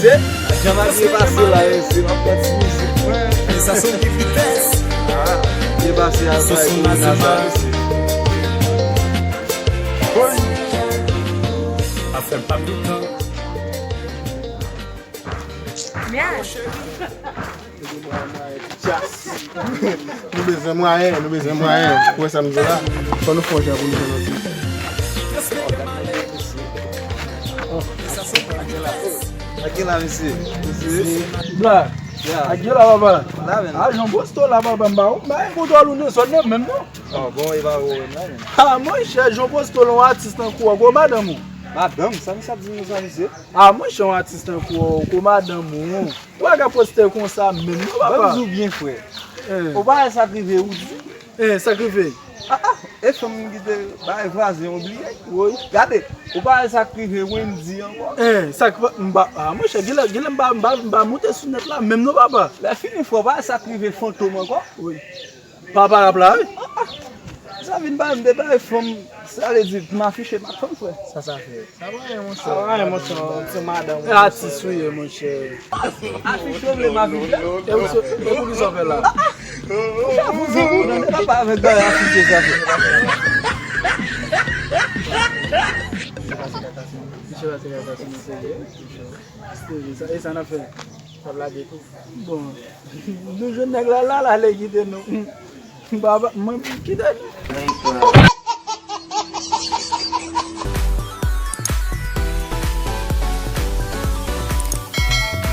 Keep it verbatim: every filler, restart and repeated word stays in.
Jan m ap byen pase la, mesye, m ap pran ti mizik mwen. Sa se yon ti vitès. Ah, byen pase a sa, e pou nan sa, mesye. Ap fè m pa pikan. Nou bezwen mwayen, nou bezwen mwayen. Ou wè sa m di la? Fò nou fè yon jan pou nou jwenn yon ti. Ak gen la, mesye. Mesye. Bla. Ya. Ak gen la, papa. La, men. Ah, Jean Bosco la, papa, m pa, m pa gen kontwòl ou nan zòn nan menm, non. Oh, bon, e pa ou menm la, men. Ah, monchè, Jean Bosco, yon atis tankou w, gwo madanm ou. Madanm, sa misye ap di nou sa, mesye? Ah, monchè, yon atis tankou w, gwo madanm ou. Ou pa ka poste konsa menm, non, papa. Ban m di w byen, frè. Eh. Ou pa wè sa k rive Roody? Eh, sa k rive? Ah, ah, e fanm ki te bay vwazen an bliye. Woy. Gade, ou pa wè sa k rive Wendy ankò? Eh, sa k pa, m pa, ah, monchè, genlè, genlè m pa, m pa, m pa moute sou nèt la menm non, papa. Lè fini, frè, ou pa wè sa k rive Fantom ankò? Wi. Papa rap la, wi. Ah, ah. Sa vin ba m de bay fanm, sa vle di, m afiche m ak fanm, frè. Sa sa fè? Sa pa anyen, monchè. Sa pa anyen, monchè. Se madanm ou, monchè. E atis ou ye, monchè. Afiche w vle m afiche? E ou se, e pou ki sa w fè la? Monchè, pou zanmi w, tande, pa avèk bagay afiche sa fè. Misye pa se gata sou nou serye. Serye, sa, e sa n ap fè? N ap lage tou. Bon, nou jwenn nèg la, la, la, lè kite nou. Baba, mwen kite nou.